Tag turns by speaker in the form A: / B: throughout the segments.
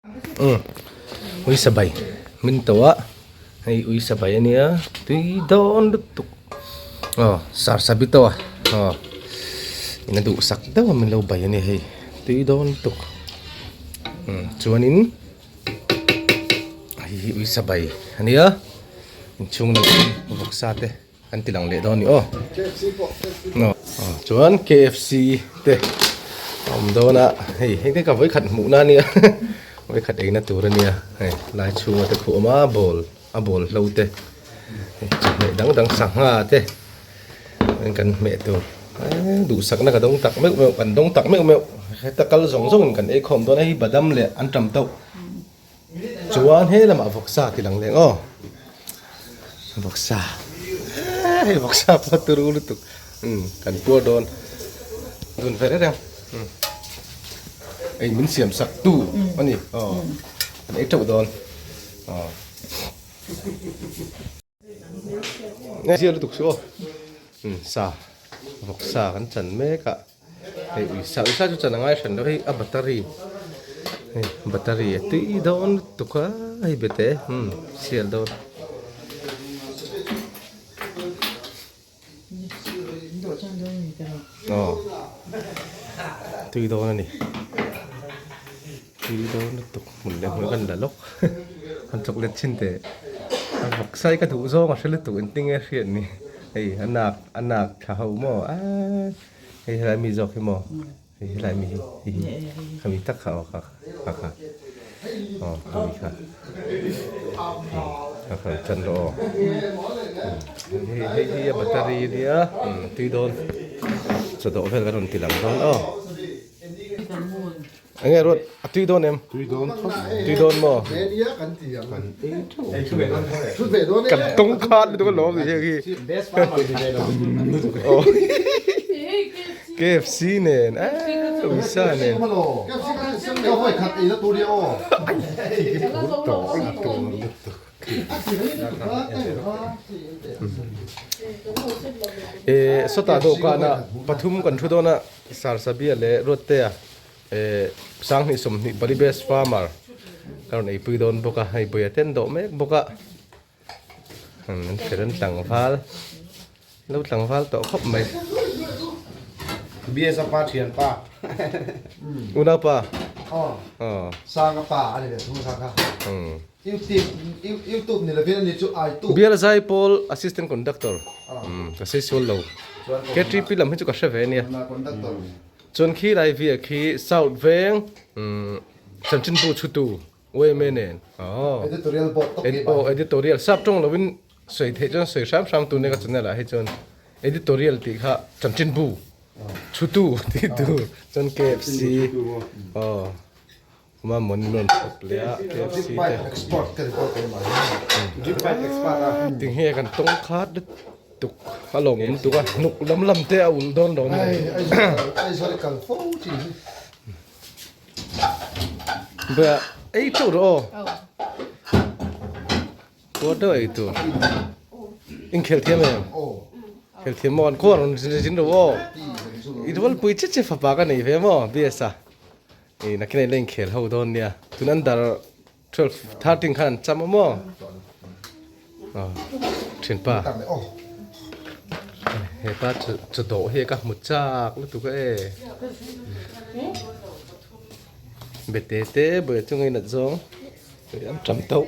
A: Umm ui sabai min to a hei ui sabai ania tui dawn lutuk aw sarsabi tawh a aw in a duhsak deuh a min lo bai ania hei tui dawn lutuk umm chuanin hei hi ui sabai ania inchhung lamah vawksa te. Kan ti lang leh dawn ni aw. Aw chuan KFC te a awm dawn a hei heng te ka vawi khat hmuh na ania vawi khat eina tur ania hei lai chhunga te khu a awm a ball a ball hlo te hei chawhmeh dang dang sangha te kan hmeh tur eee duhsakna ka dawng tak meuh meuh kan dawng tak meuh meuh heta kal zawng zawng in kan ei khawm dawn a hei badam leh an tam tauh. Chuan he lamah vawksa ti lang leh aw vawksa hei vawksa pawh turu lutuk umm kan puar dawn dun ve reng umm ei min siam sak tu a ni aw kan ei teuh dawn aw zia lutuk chu aw umm sa vawksa kan chan mek a. Hei uisa uisa chu chan a ngai hran lo hei a battery hei battery a tui dawn lutuk a hei bete umm sial dawn. Aw tui dawn a ni tui dawn lutuk hmun leh hmun kan la lawk han chocolate chhin teh a vawk sai ka duh zawng a hre lutuk engtin nge hriat ni. Hei a nak a nak tha ho maw aaa hei helai mi zawk hi maw hei helai mi hi hei hi khami tak kha aw kha kha kha aw khami kha kha kha chan rawh aw hei hei hi a battery ania tui dawn chawdawh vel kan rawn ti lang dawn aw. Enge ruat a tui dawn em? Tui dawn khawp mai. Tui dawn maw? Kan tawng khat lutuk a lawm ni heng hi. KFC nen eee uisa nen. Eee sawtah dawhkanah pathum kan thu dawn a Sarsabia leh Ruattea. Eh sanghnih 20 bali best farmer ka rawn eipui dawn bawk a hei buia ten dawh mek bawk a an fel an tlangval lo tlangval tawh khawp mai
B: BS pa thian pa
A: unau pa
B: aw sanga pa ani ve thung sa kha youtube youtube ni lovin ani chu i tu
A: bial zai pawl assistant conductor ka sei sual lo KTP lam hi chu ka hre ve ania
B: conductor
A: Chuan khi lai viah khi South Veng Chanchinbu chhutu UMA nen aw
B: Editorial board tawk hi
A: aw editorial sap tawng lovin sawi theih chuan sawi hram hram tun eka channel ah hi chuan editorial tih kha Chanchinbu chhutu tih tur chuan KFC aw kuma mawni rawn thawk leh a KFC te
B: export ka report keimah hi
A: tinge kan tawng khat Tuk a lawm awm tuk a, hnuk lam lam te a ulh dawn lo mai.
B: Aizawl i kal fo thin hi.
A: Bia ei teuh rawh aw. Tuar deuh ei tur. Inkhel thiam em? Khel thiam maw an khuar rawn zin ro aw. I rualpui che che fapa ka nei ve maw BS a. I nakin ah ila inkhel ho dawn nia. Tun an dar 12 13 khan an cham a maw thinpa hepa chu dawh hi ka hmu chak lutuk a e bete te bawih chu ngei nat zawng an tam tauh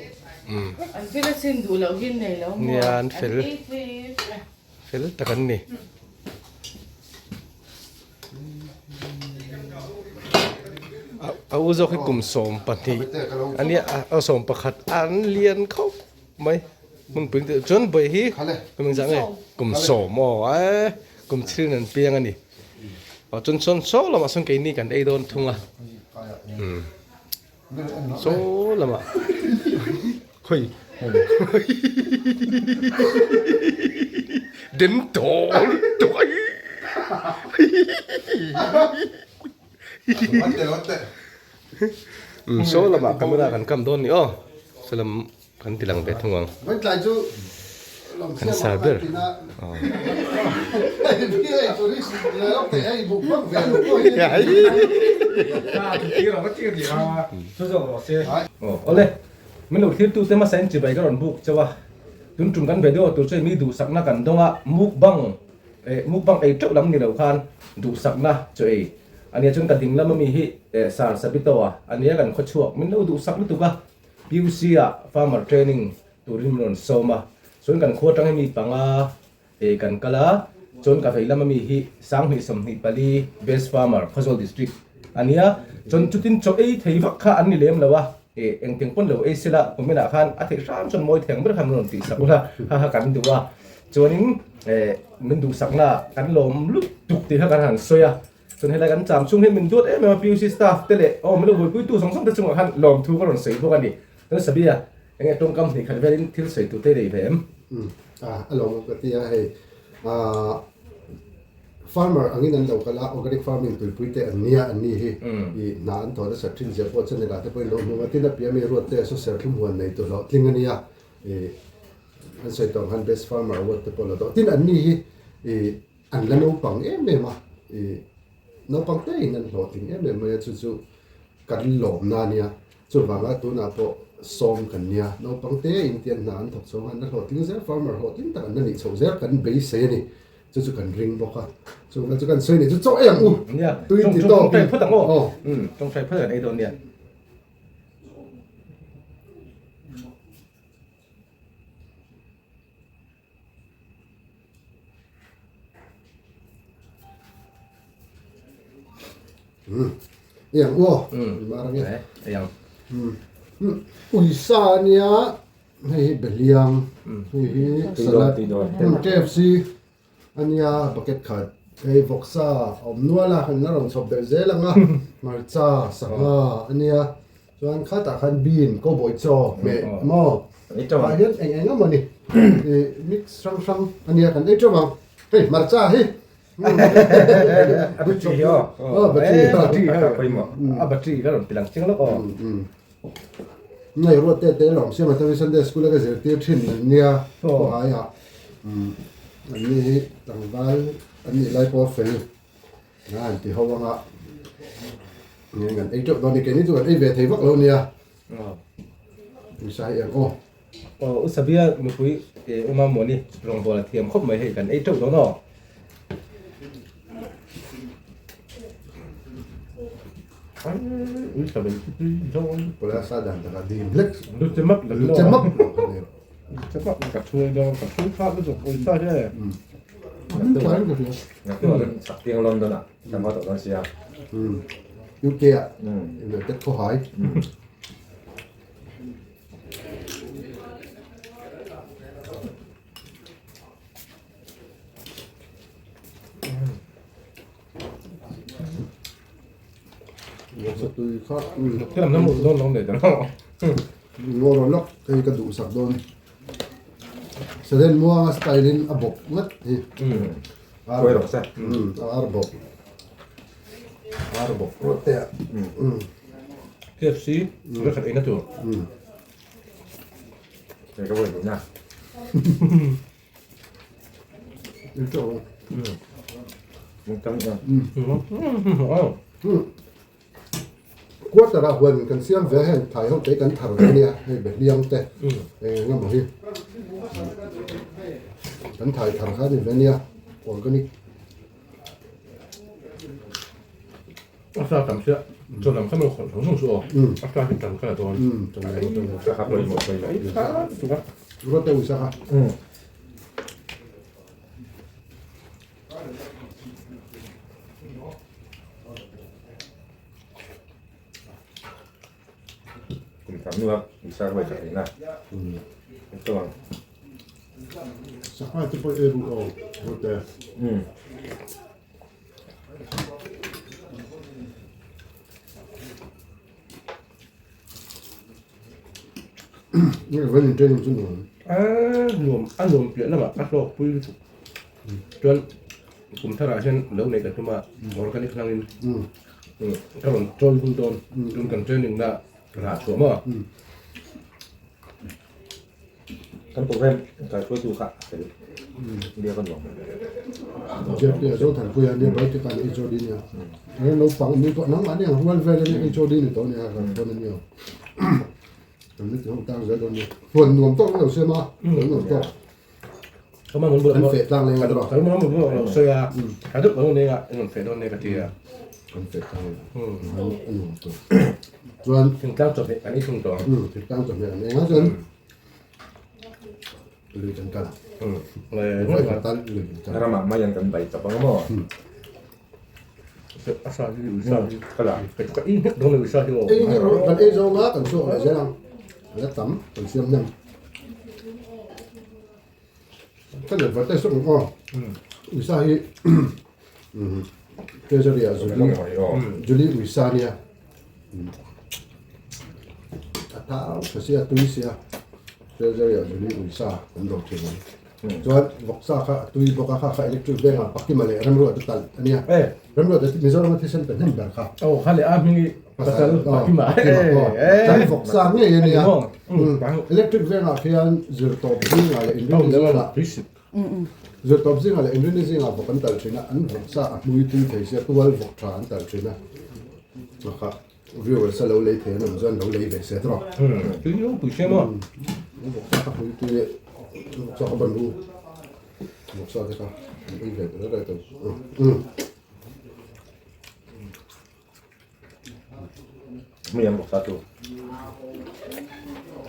C: an fel a chin duh loh hi nei lo
A: maw nia an fel fel tak an ni. A u zawk hi kum 12 a nia a 11 an lian khawp mai hmun pui te chuan bawi hi kum engzah nge kum 10 aw e kum thil in an piang a ni aw chuan sawn saw lamah sawn keini kan ei dawn thung a umm saw lamah khawi den tawl tawh Umm saw lamah camera kan kam dawn ni aw saw lam kan ti lang ve thung ang. Kan sar ber. Awle, min lo thlir tute hmasa in chibai ka rawn buk chauh a, tun tum kan video tur chu mi duhsakna kan dawng a, mukbang eh mukbang ei teuh lam ni lo khan duhsakna chu ei ania chuan ka ding lam ami hi eh sar Sabito a ania kan khawchhuak min lo duhsak lutuk a, PUC ah farmer training Turin min rawn sawm a, chuan kan khua atang hi mi panga eh kan kal a, chuan ka vei lama mi hi Sanghnih 24 Best Farmer Khawzawl District a nia, chuan chutin chaw ei thei vak kha an ni lem lo a, eh engtiang pawn lo ei sela kumin ah khan a theih hram chuan mawi theng ber kha min rawn tih sak ula ha ha kan duh a, chuanin eh min duhsakna kan lawm lutuk tih kha kan han sawi a. Chuan helai kan cham chhung hian min duat em em a, PUC staff te leh aw min lo buaipuitu zawng zawng te chungah khan lawmthu ka rawn sawi bawk a ni. Chuan Sabia, enge tawngkam hnih khat velin thil sawi tur te nei ve em?
B: Umm, a lawmawm ka ti a, hei ah farmer angin an lo kal a, organic farming tuipui te an nia an ni hi i hna an thaw nasa thin zia pawh channel ah te pawhin lo hmung a, tin a piah mi ruat te saw serthlum huan nei tu hlawhtling a nia i an sawi tawh ang khan best farmer award te pawh la dawh tin an ni hi i An la naupang em em a, i naupang te in an hlawhtling em em mai a, chu chu kan lawmna a nia. Chuvanga tunah pawh sawm kan nia, naupang te in tian hna an thawk chho a, an la hlawhtling zel, farmer hlawhtling tak an la nih chhoh zel kan beisei a ni. Chu chu kan ring bawk a, chuvanga chu kan sawi nih chu chaw ei ang u,
A: tui ti tawk in. Aw. Tawngtai phawt ang aw, tawngtai phawt kan ei dawn nia.
B: Iang aw
A: iang
B: uisa ania hei hi behliang hei hi salad KFC ania bucket khat hei vawksa a awm nual a kan la rawn chhawp belh zel ang a hmarcha sangha ania Chuan khatah khan bean, cowboy chaw, hmeh maw? Tah hian eng eng emaw ni ih mix hrang hrang a nia kan ei teuh ang. Hei hmarcha hi.
A: A battery hi aw.
B: Aw battery.
A: Battery hi a pawimawh. A battery ka rawn ti lang chiang lawk aw.
B: Ngei ruat te te lawm siam atangin Sunday school a ka zirtir thin an nia khawhai ah. An ni hi tlangval an nih lai pawh a fel. A han ti ho anga nge kan ei teuh dawn ni keini chu kan ei ve thei vak lo nia pawisa hi eng aw
A: aw u sabia nupui e uma mawni rawngbawl a thiam khawp mai hei kan ei teuh dawn aw ui sabia dawn
B: pawla sa dan taka dim hlek
A: lu che map
B: lu che map
A: lu che map ka thu dawn ka thu kha lu chu ui sa he
B: UK ah United khaw hai. Tui kha.
A: Thil lam dawn lo nei ta lo.
B: Ngaw lawk hei ka duhsak dawn. Seren muanga style in a bawp ngat hi.
D: Ar rawh se.
B: Ar bawp. Ar bawp ruat te ah.
A: KFC ri khat eina tur.
D: Ka vawi hnih na.
B: Quarter ah huan kan siam ve heng thlai ho te kan thar ve ania hei behliang te eng eng emaw hi kan thai thar kha ani ve ania organic.
A: A sa tam sia chaw lam kha maw khawlh zung zung chu aw a sa hi tam kha la dawn
B: Ruat te uisa kha.
D: Kum tam nu a uisa ka vawi khat na. Chuang.
B: Sangha te pawh ei ru aw ruat te. Nge vawiin training chu nuam.
A: A nuam a nuam piah lamah ka hlawk pui lutuk. Chuan kum tharah hian lo nei ka tum a organic hlangin ka rawn chawi hun dawn tun kan training na rah chhuah maw.
D: Kan program kaihruaitu kha a fel biak a nuam.
B: JP a Zothanpuia nia Baltic an HOD nia. An naupang ni pawh nangmah ni ang rual vel ania HOD ni tawh ania kan pawn ania. Kan ni tihawng tang zel dawn nia. Huan nuam tawk lo siam a, huan nuam tawk. Kan feh tlang leng a tawh.
A: Kan mah mun lo sawi a, ka duh lo nia in rawn feh dawn nia ka ti a.
B: Kan feh tlang leng a nuam tawk. Chuan
A: thingtlang chawhmeh kan ei thung tawh
B: ang. Thingtlang chawhmeh kan ei ang a chuan lui kan kal. Lui kan kal.
D: Ramah mai an kan bai chawp ang maw?
A: A sa hi ui sa hi ka la ka ei hnek dawn ui sa hi aw.
B: Ei hnek rawh kan ei zawng a kan chhuak leh zel ang. A la tam kan siam hnem. Kan advertise rawh ang aw. Ui sa hi Treasury ah Julie Julie ui sa nia. A thau tha sia tui sia Treasury ah Julie ui sa kan dawr thin ang. Chuan vawksa kha a tui bawk a, kha kha electric veng ah Pakima leh Remruata talh a nia. Remruata chu Mizoram a thisen pe hnem ber kha.
A: Aw kha leh a hming i pasal Pakima.
B: Kan vawksa ngei a nia. Electric veng ah khian zirtawp zingah leh inrinni zingah zirtawp zingah leh inrinni zingah vawk an talh thin a, an vawksa a hmui tui thei sia tual vawk tha an talh thin a. Kha viewers a lo lei thei an awm chuan lo lei ve se tawh.
A: Tui ropui sia maw?
B: Vawksa kha hmui tui leh vawksa kha ban ru. Vawksa te kha an ei ve ta rei tawh.
D: Mi an vawksa chu.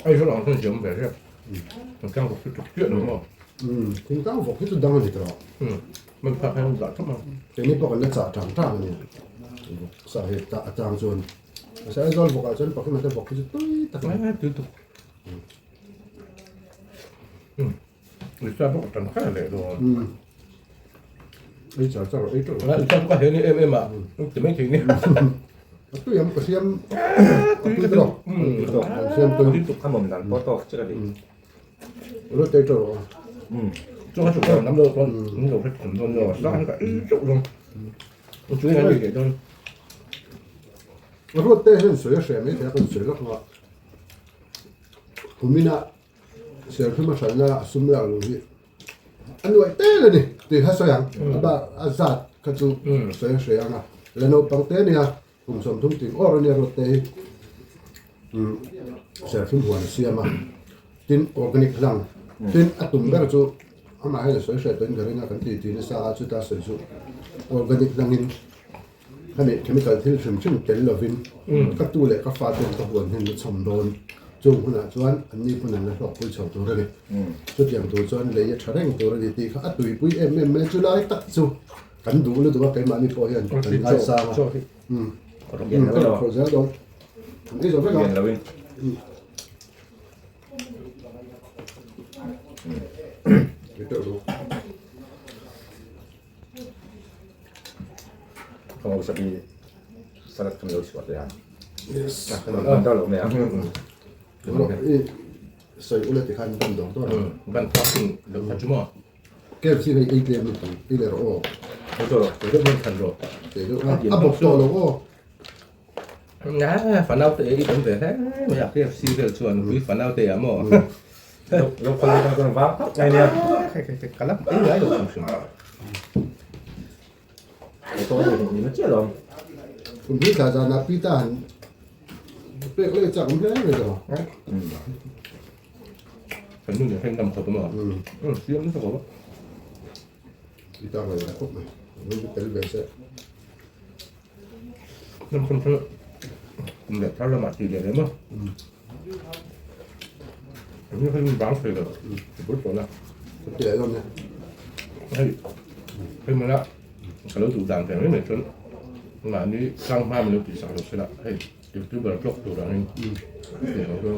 A: Ai chu lang chuan ziam ve sia. Thingtlang vawk chu tuk chiah lo maw?
B: Thingtlang vawk hi chu dang a ni tawh.
A: Man phak hian dah thap a.
B: Keini pawh kan la chah tang tang a ni. Vawksa hi a tang chuan. Mahse Aizawl vawkah chuan pakhat te vawk hi chu tui tak a ni.
A: Tui tuk. Uisa bawk a tam kher leh dawn.
B: Ei char char ei teuh.
A: Uisa bawk a he ni em em a. Ti mai thei ni.
B: A tui ang ka siam a tui tawk. Siam tui.
D: A mawm dan pawh tawk chiah a ni.
B: Ru tei teuh rawh.
A: Chu chu ka nam lo chuan min lo hre thum dawn lo. Sa hi ka ei teuh dawn. Chu hi an ei leh dawn.
B: Ruat te hian sawi a hre mai thei a kan sawi lawk a. Kumina serthlum a hranna a sum lak luh hi a nuaih tel a ni tih kha sawi ang. A bak a zat kha chu sawi a hre ang a. La naupang te ania kum 30 ting awr ania ruat te hi serthlum huan a siam a. Tin organic hlang tin a tum ber chu amah hian a sawi hre tawhin ka ring a kan ti ti nasa a chuta sawi chu organic hlangin Hemi chemical thil hrim hrim tel lovin ka tu leh ka fa ten ka huan hian la chhawm dawn. Chung hunah chuan anni pawn an la hlawkpui chho tur a ni. Chutiang tur chuan lei a tha reng tur a ni tih kha a tuipui em em mai a, chulai tak chu kan duh lutuk a keimahni pawh hian kan ngaisang a. Ka rawn khawih zel dawn. Kan ei zo vek a.
D: Ka mau sabi salad kan lo chhuah leh a. Yes. Kan ta lo mai a.
B: Soi ula ti khan ban dawr dawr.
A: Ban phak tin lo kha chu maw.
B: KFC hei ei tlem lutuk ei leh rawh aw.
A: Ei tawh lo. Ei deuh ban khan rawh.
B: Ei deuh a bawp tawh lo aw.
A: Nga fanau te ei tam ve hle mai a KFC vel chuan nupui fanau te ah maw.
D: Lo kal lo chuan vang phak ngai nia.
A: Ka la ei ngai lo hrim hrim.
D: Ei tawh lo ni ma chiah lawm.
B: Kum hi thla zan ah pita han pek leh chak awm hle mai tawh.
A: Kan nu nen khan dam khawp maw. Siam nasa khawp a.
B: Pita ngai lo khawp mai. Min tel ve se.
A: Hnam hrang hrang kum leh thar lamah tih leh leh maw? An hi khan bang thei lo ti bul tawh la.
B: Ka ti leh dawn nia.
A: Hei hei mawla ka lo duh dan ve mai mai chuan mahni tlang hma min lo tih sak lo se la hei youtuber vlog tur angin tih ang chu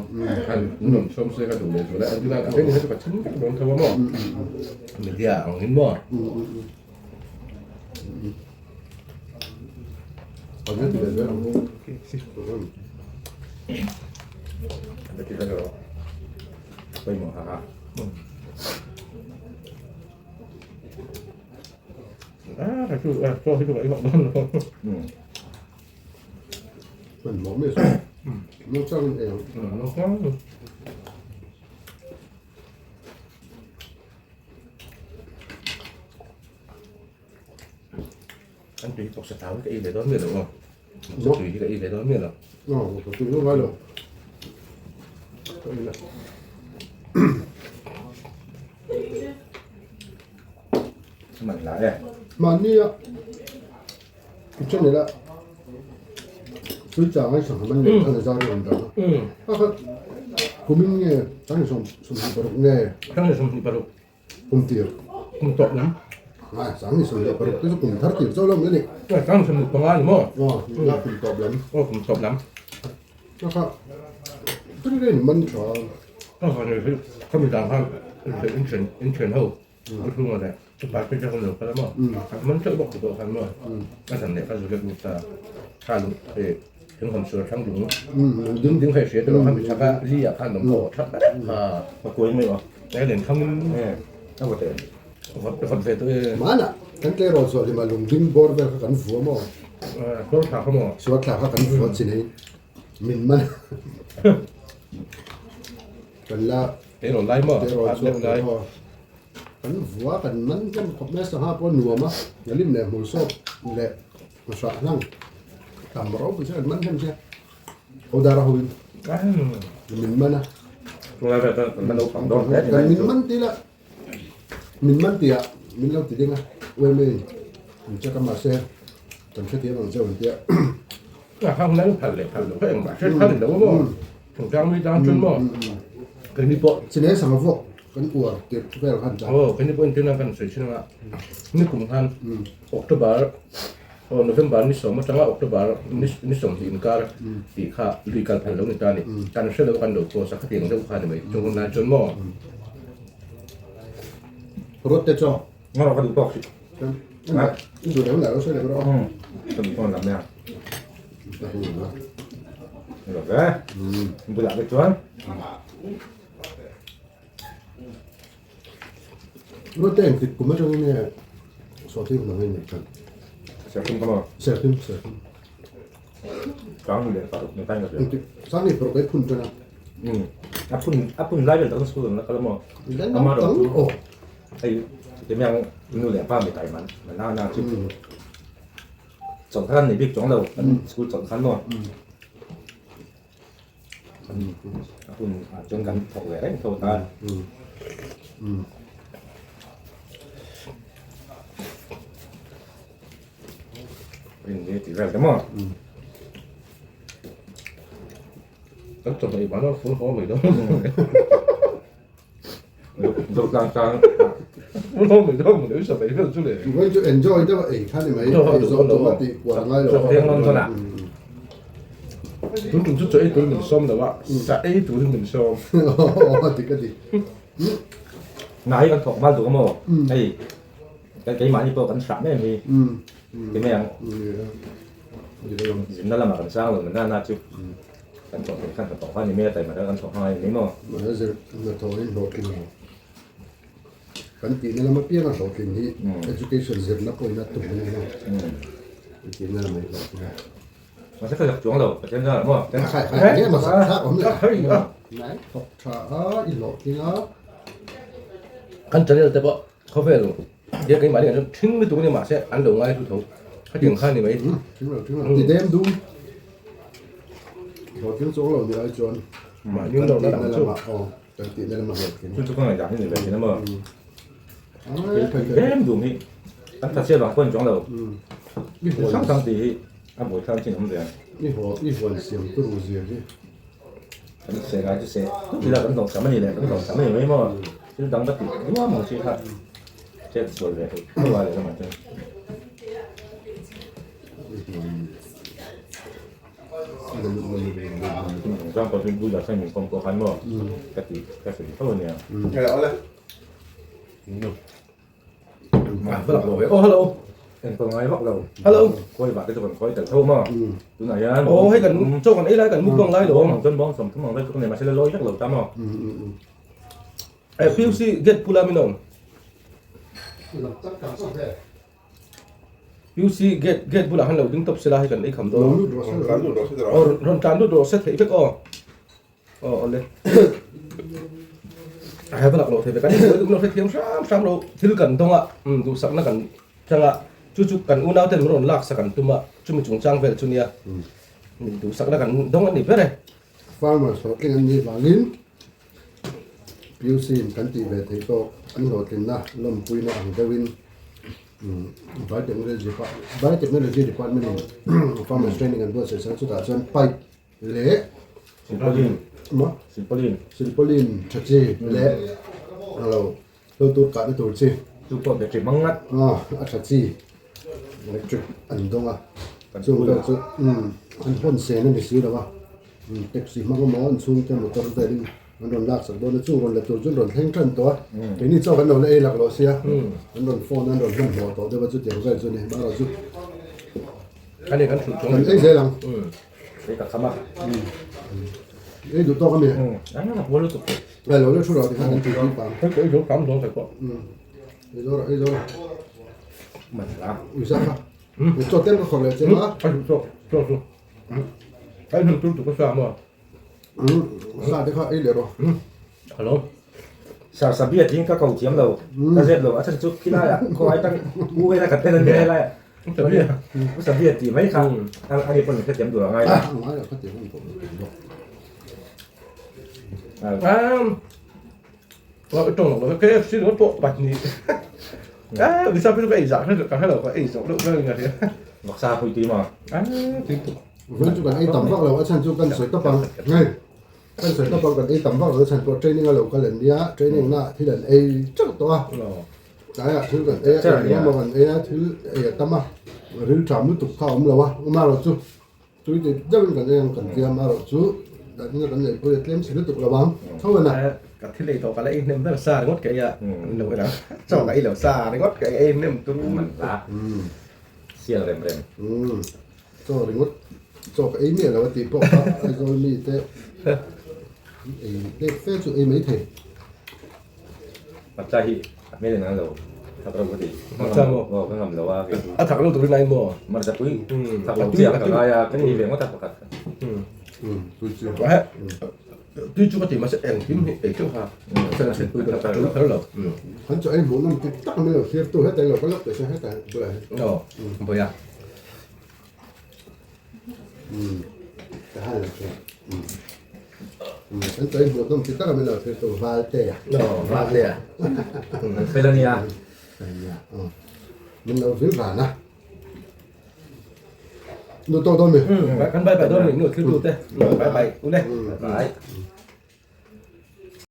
A: khan nuam sawm se ka duh leh zual a engtin a then hi chu ka then vek dawn tho a maw media angin maw. tui hi vawksa thau hi ka ei ve dawn miah lo aw. Vawksa tui hi ka ei ve dawn miah lo.
B: Aw vawksa tui chu ngai lo. Ka ei la.
D: Man la e.
B: Mahni a i channel a tui chang ai sangha man leh khan a zar awm dan a. A kha kumin nge tang 25 nge.
A: Tang 26.
B: Kum tir.
A: Kum tawp lam.
B: Ngai, 25 te chu kum thar tir chauh lo mai a ni.
A: Ngai, 25 ni maw?
B: Aw, nila kum tawp lam.
A: Aw, kum tawp lam.
B: Ka kha, ka ri in man tha.
A: Ka kha ni hi, ka mi dang khan in then, in then ho, ka thunga leh, ka pa te ka lo kal a maw? Man teuh bawk te pawh khan maw? Ka zan leh ka zu lek lut ta, kha lung, eh, thing hawm sual thlang lung, lung ding hei hria te lo khan mi chak a, li ah khan lawm pawh thak vek kha.
D: Ka kuai mai aw.
A: Ka len kham in.
D: Eh, a vawt em?
A: Vawt, vawt ve tawh e.
B: Mana, kan tleirawl chhuah hlima lung ding bawr vel kha kan vua maw?
A: Eh, sual thla kha maw?
B: Sual thla kha kan vua chin hei, min man. Kan la.
A: Tleirawl lai maw?
B: Tleirawl chhuah lai. Kan vua kan man tlem khawp mai sangha pawh nuam a, ngalim leh hmul sawp leh hrah hlang tam ropui chu kan man hlem che. Ho dara ho in min man a. Kan min man ti la min man ti ah min lo ti ding a uaime in min check a mahse kan hrethiam ang cheu an tia.
A: A hang nang phal leh phal lo kha engmah hre phal lo maw thingtlang mi tang chuan maw keini pawh
B: Chinei sanga vuak kan uar tirh vel khan ta.
A: Aw keini pawh entirna kan sawi thin anga nikum khan October Aw November ni sawm atanga October ni 20 inkar tih kha lui kal phal lo ni ta a ni. Kan hre lo kan lo post a khatiang deuh kha a ni mai. Chung hun lai chuan maw?
B: Rawt te chaw.
D: Ngawr ka duh tawk hrih.
B: I duh reng lah lo sawi leh rawh.
D: Ka duh tawk lam nia. Lo ve. Bulah te chuan.
B: Rawt te engtik kum atangin nge sawhthing hnam in neih tan?
D: Serthum ka maw?
B: Serthum, serthum.
D: Sang leh paruk ni tain ka hria.
B: Engtik sang leh paruk ei phun tan a?
D: A phun, a phun lai vel tak school an la kal a maw?
B: Ama rawh chu. Aw.
D: Hei, timiang nu leh pa mi tai man, na na chu. Chawlh khan nei bik chuang lo, kan school chawlh khan maw? A hun ah chuan kan thawk leh reng tho ta. Rin ni tih vel te maw?
A: Kan chawhmeh i ban a fun haw mai dawn.
D: Zo tlang tlang.
A: Fun haw mai dawn mai chawhmeh vel chu le.
B: Vawi chu enjoy deuh a ei kha ni mai. Ei zawh tum a tih kual ngai lo.
D: Chawhmeh ngam chuan a.
A: Tun tum chu chaw ei turin min sawm lo a, sa ei turin min sawm.
B: Aw dik a dik.
D: Hna hi kan thawk mal duh a maw? Hei keimahni pawh kan hrah em hi. Ti mai ang. Zimna lamah kan sang lo na na chu kan thawk thei khan kan thawk kha ni mai a taima kan thawk hmangai ni maw?
B: Mahse zir hnathawhin hlawhtling lo. Kan tihna lama pianga hlawhtling hi education zirna pawhin a tum a ni maw? Tihna lamah i hlawhtling a.
D: Mahse ka zak chuang lo, Pathian zar ah maw?
B: Khai khai nge maw zak thlak awm le? Nai thawk tha a i hlawhtling a.
A: Kan channel te pawh khawvel hian keimahni kan thing lutuk a ni mahse an lo ngai hlu tho. Khatiang kha ni mai.
B: Thing lo thing lo ti dem dum. Hlawhtling chuang lo ni ai chuan
A: mahni lo na dang chu.
B: Aw kan tihna lama hlawhtling.
D: Chu chu ka ngaihdan hi ni ve thin a maw? Dem dum hi kan thatchhiat vang pawh a ni chuang lo. Hrang hrang tih hi a buai thlak chin awm ve.
B: I haw i huan siam tur zia hi.
D: Kan se ngai chu se tut ila kan hlawh sam a ni leh kan hlawh sam a ni mai maw thil dang va tih duam ang chi kha chet sual ve theih tho a lehlamah chuan. Example chu bulah chuan min kawm pawh khan maw ka tih ka sawi tho a nia.
A: Oh hello.
D: Enkawl ngai vak lo.
A: Hello.
D: Khawi vah te chu kan khawi tel tho maw? Tunah hian
A: Oh hei kan chaw kan ei lai kan mukbang lai lo.
D: Bawng chuan bawng 30 ang vel chu ka nei mahse la lawi vek lo ta maw?
A: Eh PUC gate pula min awm. PUC gate gate bulah khan lo ding tawp sela hei kan ei kham dawn. Oh rawn tlan lut rawh se theih vek aw. Aw awle. A va lak loh thei ve kan inbuai duh lo hrethiam hram hram lo thil kan dawng a duhsakna kan chang a. Chu chu kan unau ten min rawn lak sak an tum a, chumi chungchang vel chu nia min duhsakna kan dawng a ni ber e.
B: Farmers hlawhtling an nih vangin PUC in kan tih ve theih tawk an hlawhtlinna lawmpuina ang deuhin Biotechnology Department in Farmers Training an buatsaih sak a, chutah chuan pipe leh
D: Silpaulin
B: maw
D: Silpaulin
B: Silpaulin tha chi leh alo hlo tur kahna tur chi
D: chu pawh battery hmang ngat
B: a tha chi electric an dawng a chung vel chu an hawn sen a ni si lo a taxi hmang emaw an chhungte motor velin an rawn lak sak dawn a chung rawn la tur chu an rawn thleng tan tawh a keini chaw kan lo la ei lak loh sia an rawn phone a an rawn hmanhmawh tawh deuh a chutiang vel chu a ni marawh chu
A: kan
B: ei zel ang.
D: Ei ka kham a.
B: Ei duh tawk a mi?
D: An la pual lutuk.
B: Ai lo le thu rawh tikhan an tui tui pang.
A: Hei ei zo tam zawng thei pawh.
B: Ei zo rawh ei zo rawh.
D: Man la.
B: Ui sa kha. Ui chaw tel ka khawrh leh che ma.
A: A duh tawk chaw chu. Ai hmun tur tu ka sa maw.
B: Sa te kha ei leh rawh.
A: Hello.
D: Sar sabia ding ka ko thiam lo. Ka zep lo a chan chu khilai ah khaw ai tang u vela ka tel an nia helai ah. U Sabia tih mai kha a ni pawn hrethiam tur a ngai a.
B: Ngai lo khatiang an pawh mai bawk.
A: Wa tawng lo KFC ringawt pawh pahnih. Ah visa pawh chu ka ei zah hre ka hre lo ka ei zawk deuh vel in ka hria.
D: Vawksa pui tui maw?
A: Ah tui tuk.
B: Vawiin chu kan ei tam vak lo a chhan chu kan sawi tawp ang. Hei kan sawi tawp ang kan ei tam vak lo a chhan pawh training a lo kal an nia training na thil an ei teuh tawh a. Tlaiah thil kan ei a, eng emaw kan ei a, thil ei a tam a, ril ṭam lutuk kha a awm lo a, amaherawh chu tui tih deuhin kan ei ang kan tia, amaherawh chu dahin kan neih pawh hi a tlem chhe lutuk lo ang tho a na.
A: Ka thil ei tawh ka la ei hnem ber sa ringawt ka ei a, an lo en ang, chaw ka ei lo sa ringawt ka ei hnem tur.
D: Man la, sial rem rem.
B: Chaw ringawt, chaw ka ei miah lo a tih pawh kha Aizawl mite ei plate fe chu ei maithei.
D: Hmarcha hi a hmel in an lo thak reuh ka ti.
A: Hmarcha maw?
D: Aw ka ngam lo a kei chu.
A: A thak lo turin ai maw?
D: Hmarcha pui thak lo chiah ka ngai a, ka ni ve ngawt a pakhat.
B: Tui chu.
A: Tui chu ka ti mahse engkim hi ei teuh kha tui ka tui kher lo.
B: Kan chu ei hmuh nawm ti tak mai lo thlir tu heta lo ka lawk teh se heta bulah hian.
A: Aw bawiha.
B: Ka han la chu. Kan chawi hmuh nawm chi tak a min lo thlir tu Valtea.
A: Aw Valtea.
D: An fel a nia.
B: Nia aw. Min lo vil ran a. Nu tawk dawn mi?
A: Kan bye bye dawn mi nu thlir tu te. Bye bye u le.
D: Bye.